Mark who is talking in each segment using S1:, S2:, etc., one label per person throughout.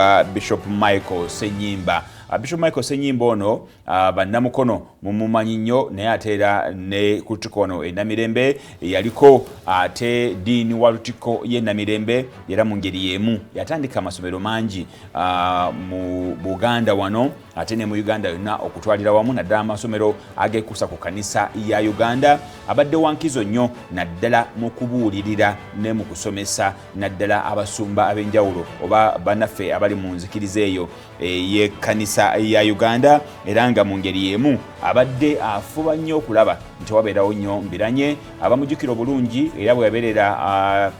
S1: Wa Bishop Michael Senyimba. Bishop Michael Senyimba ono bannamukono mumumanyi nnyo, naye ate era ne ku Lutikko wano e Namirembe yaliko ate diini wa Lutikko y'e Namirembe, era mu ngeri y'emu yatandika amasomero mangi mu Buganda wano ate ne mu Uganda yonna okutwalira wamu, naddala amasomero agekuusa ku kanisa ya Uganda. Abadde wankizo nnyo naddala mu kubuulirira ne mu kusomesa, naddala abasumba ab'enjawulo oba bannaffe abali mu nzikiriza eyo ey'ekkanisa ya Uganda, era nga mu ngeri y'emu abadde afuba nnyo okulaba nti wabeerawo nnyo mbiranye. Abamujjukira obulungi, era bwe yabeerera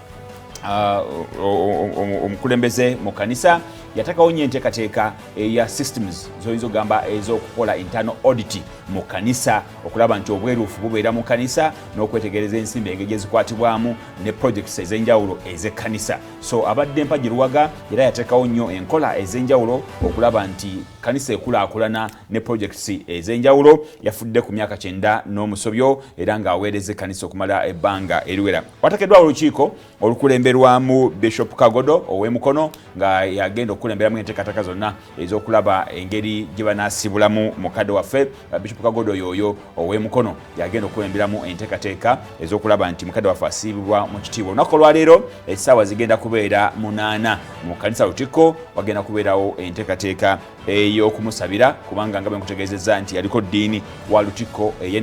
S1: omukulembeze mu kanisa, yatekawo nnyo enteekateeka eya systems zoyinza okugamba ez'okukola internal audit mu kanisa, okulaba nti obweruufu bubeera mu kanisa n'okwetegereza ensimbi engeri gyezikwatibwamu ne projects ez'enjawulo ez'ekkanisa. So abadde mpagi luwaga, era yateekawo nnyo enkola ez'enjawulo okulaba nti kanisa ekulaakulana ne projects ez'enjawulo. Yafudde ku myaka 90 era ng'aweereza ekkanisa okumala ebbanga eriwera. Wateekeddwawo olukiiko olukulemberwamu Bishop Kagodo ow'Emukono, nga yagenda okukulemberamu enteekateeka zonna ez'okulaba engeri gye banaasibulamu mukadde waffe. Bishop Kagodo yoyo ow'Emukono yagenda okukulemberamu enteekateeka ez'okulaba nti mukadde waffe asiibibwa mu kitiibwa. Olunaku olwaleero essaawa zigenda kubeera 8 mu kanisa Lutikko, wagenda kubeerawo enteekateeka ey'okumusabira, kubanga nga bwe nkutegeezezza nti yaliko ddiini wa Lutikko ey'e,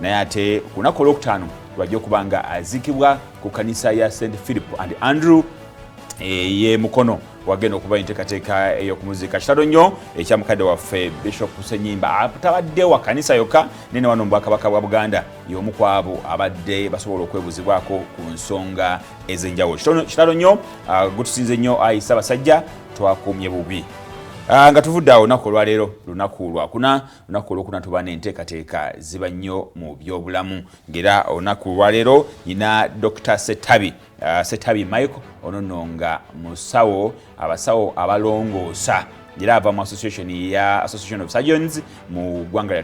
S1: naye ate ku lunaku olwokutaano lwajja okuba nga aziikibwa ku kanisa ya St Philip and Andrew ey'Emukono, wagenda okuba enteekateeka ey'okumuziika. Kitalo nnyo ekya mukadde waffe Bishop Senyimba. Atabadde wa kanisa yokka, nene wano mu Bwakabaka bwa Buganda y'omu ku abo abadde basobola okwebuzibwako ku nsonga ez'enjawulo. Kitalo nnyo, gutusinze nnyo ayi Ssaabasajja, twakuumye bubi. Nga tuvudde awo, olunaku olwaleero lunaku lwakuna. Lunaku olwokuna tuba n'enteekateeka ziba nnyo mu byobulamu, ng'era olunaku olwaleero nyina Dr Setabi, Setabi Michael. Ono nno nga musawo, abasawo abalongoosa, era ava mu association ya Association of Surgeons mu ggwanga lyattu.